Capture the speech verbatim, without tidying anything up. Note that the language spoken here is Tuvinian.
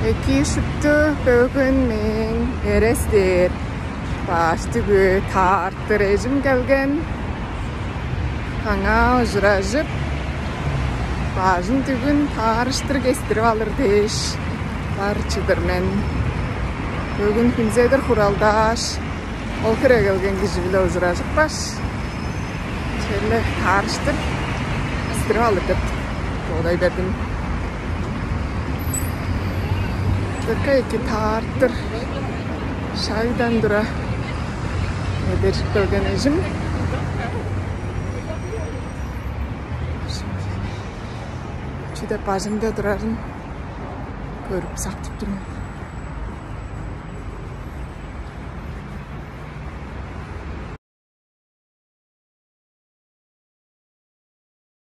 Эки шупту, бөгүн мээң эрес дээр баш түгү таартыр эжим келген. Аңаа ужуражып, бажың түгүн таарыштыр кестирип алыр дээш бар чыдыр мен. Бөгүн хүнзедир хуралдааш, ол хире келген кижи-биле ужуражыпкаш, черле таарыштыр кестирип алыр деп бодай бердим. Дыка эки таартыр шагдан тура эдержип келген эжим. Чүде бажыңда турарын көрүп сактып тур мен.